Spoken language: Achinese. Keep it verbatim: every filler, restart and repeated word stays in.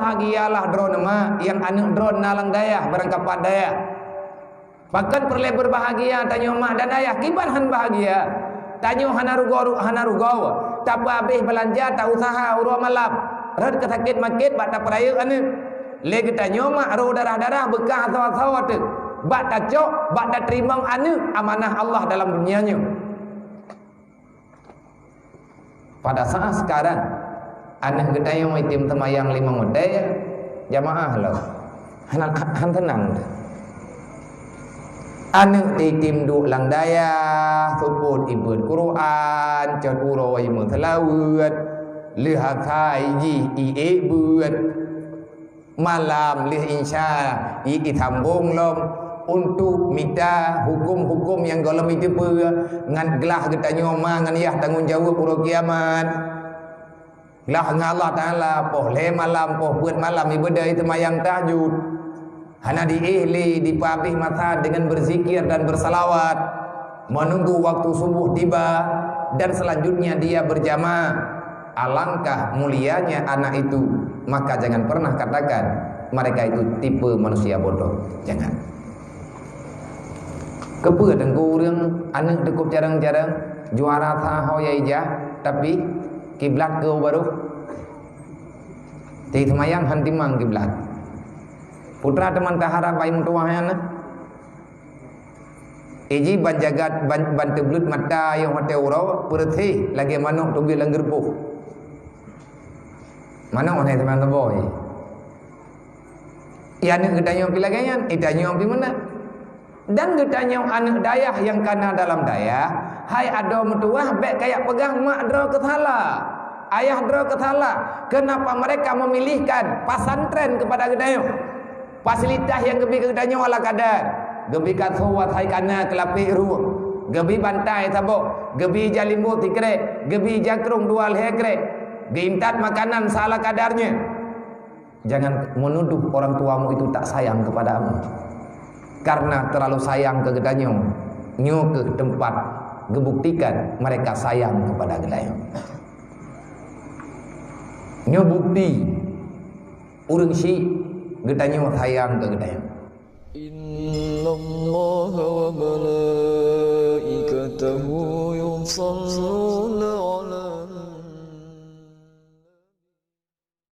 Bahagialah droeneuh mak nyang aneuëk droeneuh na lam dayah barangkapat dayah. Pakon peureulée beurbahagia tanyoe mak dan ayah, kiban han bahagia. Tanyoe hana rugoe, hana rugoe, tapeuhabéh beulanja, ta-usaha uroe malam, rhot keu sakét makét bak tapeurayeuk aneuëk. Lé geutanyoe mak rôh darah-darah beukah asoe-asoe teuk, bak tacok, bak tateurimong aneuëk amanah Allah dalam dunia nyoe. Pada saat sekarang, aneuëk geutanyoe item teumayang limong watée, jamaah lom. Hana, han teunang. Aneuëk item duek lam dayah, seupôt ibeuet Quran, cot uroe imeuseulaweuet, lheueh asai jih iék beuet. Malam lheueh insya, i, isambong lom untuk mita huköm-huköm nyang gohlom iteupeue ngon glah geutanyoe ma ngon yah tanggong jaweueb uroe kiamat. Glah ngon Allah Taala, poh lhée malam, poh peuet malam ibadah, iteumayang tahajud. Hana diéh lé dipeuhabéh masa dengan berzikir dan bersalawat, menunggu waktu subuh tiba, dan selanjutnya dia berjamaah. Alangkah mulianya anak itu, maka jangan pernah katakan mereka itu tipe manusia bodoh. Jangan. Keupeue teungku ureuëng aneuëk teukup jarang-jarang, juara sa ho ya ijah, tapi kiblat keu baroh? Ti seumayang han timang kiblat. Putra teuma taharap bai meutuwah nyan na. Iji ban jagat ban, ban teubleut mata yoh watée uroe peureuséh lagée manok teubiet lam geureupoh. Manok hana teuma teuboh. Iya aneuëk geutanyoe pi lagée nyan, geutanyoe pi meunan. Dan geutanyoe aneuëk dayah nyang kana dalam dayah, hai adoe meutuwah bék kayak peugah mak droe keusalah, ayah droe keusalah. Kenapa mereka memilihkan pasantren kepada geutanyoe? Fasilitas nyang geubi keu geutanyoe ala kadar. Geubi kasô asai kana keu lapék rueng, geubi bantai saboh, geubi ija limbo sikrek, geubi ija krong dua lhée krek, geuintat makanan seala kadarnya. Jangan menuduh orang tuamu itu tak sayang kepadamu. Karena terlalu sayang keu geutanyoe, nyoe keuh teumpat geubuktikan mereka sayang kepada geutanyoe. Nyoe bukti ureuëng syiek geutanyoe sayang keu geutanyoe. Innallaha wa malaikatahu yusalluna